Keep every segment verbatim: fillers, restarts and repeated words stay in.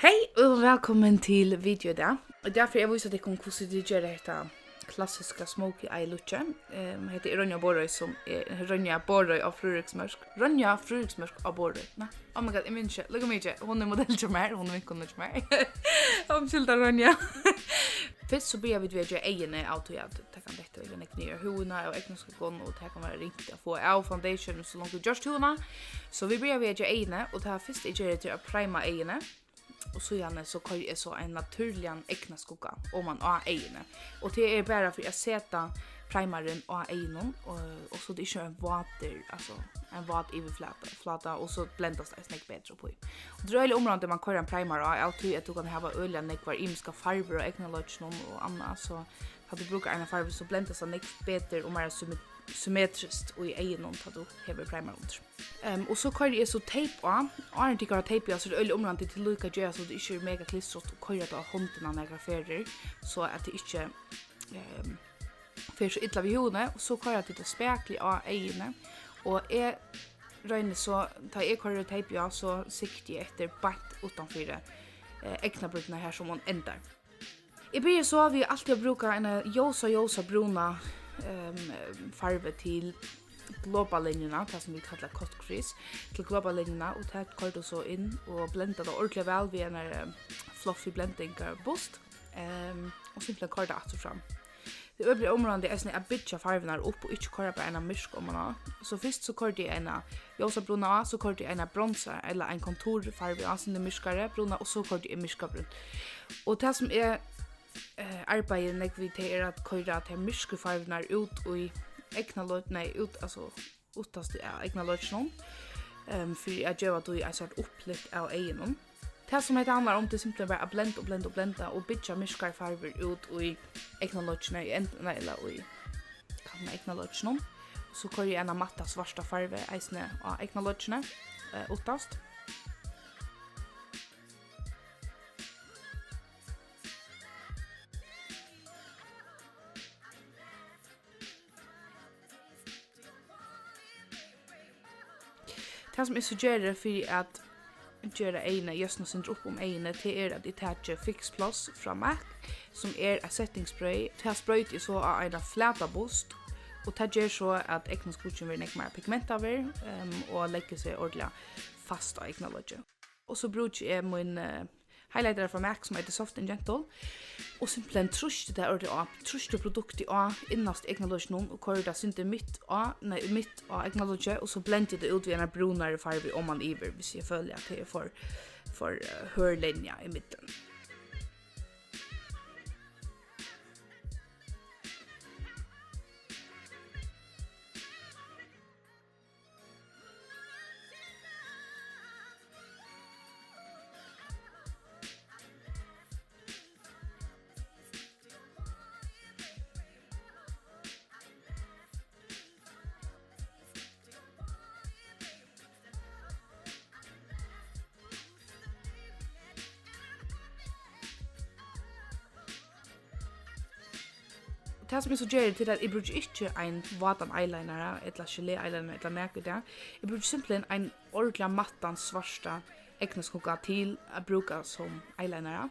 Hey og vælkomin til video í dag. Í dag fari eg at vísa tykkum, hvussu tit gera hetta klassiska smoky eye lookið. Ehm, hetta er Ronja Borøe, sum er Ronja Borøe á Fríðriksmørk. Ronja Fríðriksmørk á Borøe. Nei, oh my god, eg minnist ikki. Look at me, hon er modell hjá mær, hon er vinkona hjá mær. Umskylda, Ronja. Fyrst so byrja vit við at gera eyguni, av tí at tað kann detta øgiliga nógv niður á húðina av eygnaskuggunum, og tað kann vera ringt at fáa av foundation, so langt tú gjørt húðina. So vit byrja við at gera eyguni, og tað fyrsta eg geri, tað er at prima eyguni. Og síðani so koyri eg so ein natúrligan eygnaskugga oman á eyguni. Og tað er bara fyri at seta primarin á eygunum, og, og so tað ikki er ein vátur, altso ein vát yvirflata, flata, og so blendast tað eisini nógv betri upp í. Og tað er øgiliga umráðandi at mann koyrir ein primar á, av tí at tú kann hava øgiliga nógvar ymiskar farvur á eygnalokinum og annað, so tá tú brúkar eina farvu, so blendast tað nógv betur og meira symmet-, symmetriskt í eygunum, tá tú hevur primar undir. Ehm, og so koyri eg so teip á. Áðrenn tit koyra teip á, so er tað øgiliga umráðandi, tit líka gera, so tað ikki er mega klistrut, og koyra tað á hondina nakrar ferðir, so at tað ikki, ehm, fer so illa við húðini. Og so koyra tit tað spakuliga á eyguni, og eg royni so, tá eg koyri teip á, so sikti eg eftir beint uttanfyri, eh, eygnabrýrnar, har sum hon endar. Eg byrji so við altíð at brúka eina ljósa, ljósa brúna, ehm, farvu til globalinjuna, tað sum vit kalla cut crease, til globalinjuna, og tað koyrir tú so inn og blendar tað ordiliga væl við einari, eh, fluffy blending, eh, bust, ehm, og simpelthen koyrir tað aftur og fram. Tað er øgiliga umráðandi eisini at byggja farvurnar upp og ikki koyra bara eina myrka omaná. So fyrst so koyrdi eg eina ljósabrúna á, so koyrdi eg eina bronsa ella ein konturfarvu á, sum er myrkari brúna, og so koyrdi eg myrkabrúnt. Og tað sum eg, eh, arbeiði nógv við, tað er at koyra tær myrku farvurnar út í eygnalok-, nei, út, altso, uttast á eygnalokinum, ehm, fyri at geva tí eitt sort upplit av eygunum. Tað sum hetta handlar um, tað er simpelthen bara at blenda og blenda og blenda og byggja myrkar farvur út í eygnalokini í endan, ella í kantin av eygnalokinum. So koyri eg eina matta svarta farvu eisini á eygnalokini, eh, uttast. Tað, sum eg suggeri fyri at gera eyguni, jøsna eitt sindur upp um eyguni, tað er, at eg taki Fix Plus frá MAC, sum er eitt setting spray. Tað sproyti eg so á eina flata bust, og tað ger so, at eygnaskuggin verður nógv meira pigmentaður, ehm, og leggur seg ordiliga fast á eygnalokið. Og so brúki eg mín, eh, highlighter frá MAC, sum eitur Soft and Gentle, og simpelthen trýsti tað ordiliga á, trýsti produktið á innast í eygnalokinum og koyri tað sindur mitt á, nei, mitt á eygnalokið, og so blendi eg tað út við eina brúnari farvu oman yvir, hvis eg føli, at tað er for, for, eh, hørð linja í midten. Tað, sum eg suggeri, til at eg brúki ikki ein vátan eyeliner ella gelé eyeliner ella nakað í dag. Eg brúki simpelthen ein ordiliga mattan svartan eygnaskugga til at brúka sum eyeliner.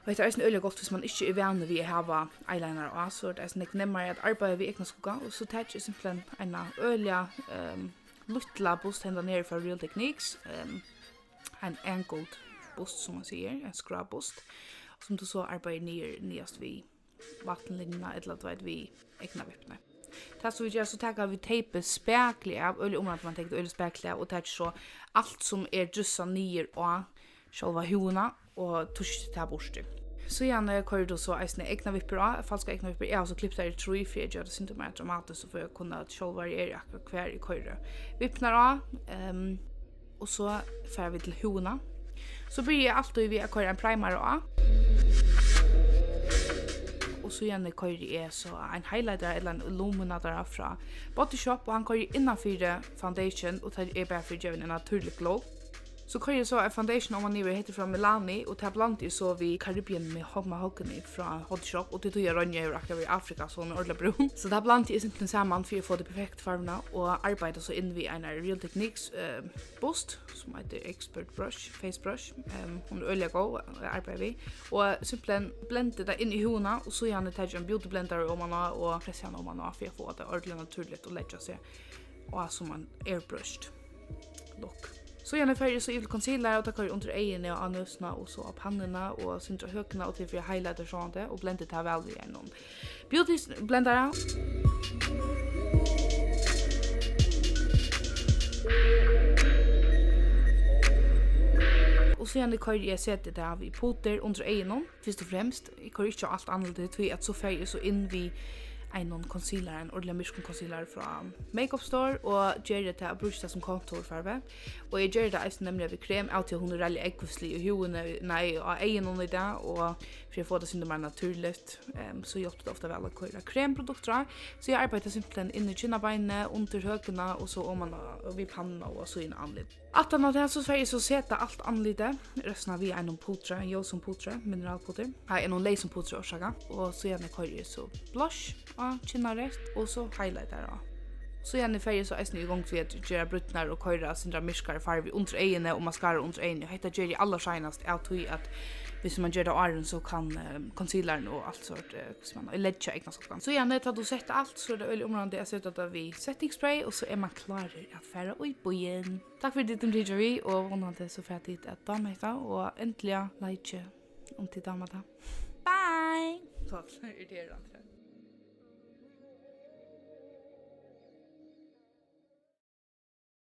Og hetta er eisini øgiliga gott, hvis man ikki er vanur við at hava eyeliner á, so er tað eisini nógv nemmari at arbeiða við eygnaskugga. Og so taki eg simpelthen eina øgiliga, ehm, lítla bust henda niðri frá Real Techniques, ehm, ein angled bust, sum man sigur, ein skrábust, sum tú so arbeiðir niður, niðast við vatnlinjuna ella, tú veit, við eygnavippuni. Tað, sum vit gera, so taka vit teipið spakuliga av, øgiliga umráðandi, man tekur tað øgiliga spakuliga av, og takið so alt, sum er dryssað niður á sjálva húðina, og tuskið tað burtur. Síðani koyrir tú so eisini eygnavippur á, falskar eygnavippur. Eg havi so klipt tær í trý fyri at gera tað eitt sindur meira dramatiskt, og fyri at kunna, at sjálvari eri akkurát hvar eg koyri vippurnar á. Ehm, og so fara vit til húðina. So byrji eg altíð við at koyra ein primara á. Og síðani koyri eg so ein highlightara ella ein illuminatora frá Body Shop, og hann koyri eg innanfyri foundation, og tað er bara fyri at geva henni ein natúrlig glow. So koyri eg so ein foundation oman yvir, hetta er frá Milani, og tað blandi eg so við Caribbean Mahogany frá Hot Shop, og tað er tí at Ronja hevur akkurát verið í Afrika, so hon er ordiliga brún. So tað blandi eg simpelthen saman fyri at fáa ta perfektu farvuna, og arbeiði so inn við einari Real Techniques, eh, bust, sum eitur Expert Brush, Face Brush. Ehm, hon er øgiliga góð at arbeiða við. Og simpelthen blendi tað inn í húðina, og síðani taki eg ein beauty blender oman á og pressi hana oman á fyri at fáa tað ordiliga natúrligt og leggja seg á sum ein airbrushed look. Síðani fari eg so yvir til concealer, og tað koyri eg undir eyguni og á nøsina og so á pannuna og sindur á høkuna, og til fyri highlighter sjálvandi, og blendi tað væl við einum beauty blendara. Og síðani koyri eg, seti tað við puder undir eygunum, fyrst og fremst. Eg koyri ikki á alt andlitið, tí at so fari eg so inn við einum concealer, ein ordiliga myrkum concealer frá Makeup Store, og geri tað at brúka tað sum contourfarvu. Og eg geri tað eisini nemliga við krem, av tí at hon er ræðuliga ógvuslig í húðini, nei, á eygunum í dag, og fyri at fáa tað sindur meira natúrligt, ehm, so hjálpir tað ofta væl at koyra kremproduktir á. So eg arbeiði tað simpelthen inn í kinnabeinini, undir høkuna og so oman á, og við pannuna og so inn á andlitið. Aftan á tað so fari eg so seta alt andlitið, restina við einum pudri, ein ljósum pudri, mineralpudur. Nei, einum leysum pudri, orsaka. Og síðani koyri eg so blush á, kinnareytt, og so highlighter á. Síðani fari eg so eisini í gongd við at gera brýnnar og koyra sindur myrkari farvu undir eyguni og mascara undir eyguni. Og hetta geri eg allarseinast av tí at viss man ger tað áðrenn, so kann, eh, concealeren og alt sort, eh, hvussu man, leggja eygnaskuggan. Síðani, tá tú sett alt, so er tað øgiliga umráðandi at seta tað við setting spray, og so er man klárur at fara í býin. Takk fyri tit sum tykja við, og vónandi so fara tit at dáma hetta, og endiliga like um tit dáma tað. Bye! So irriterandi.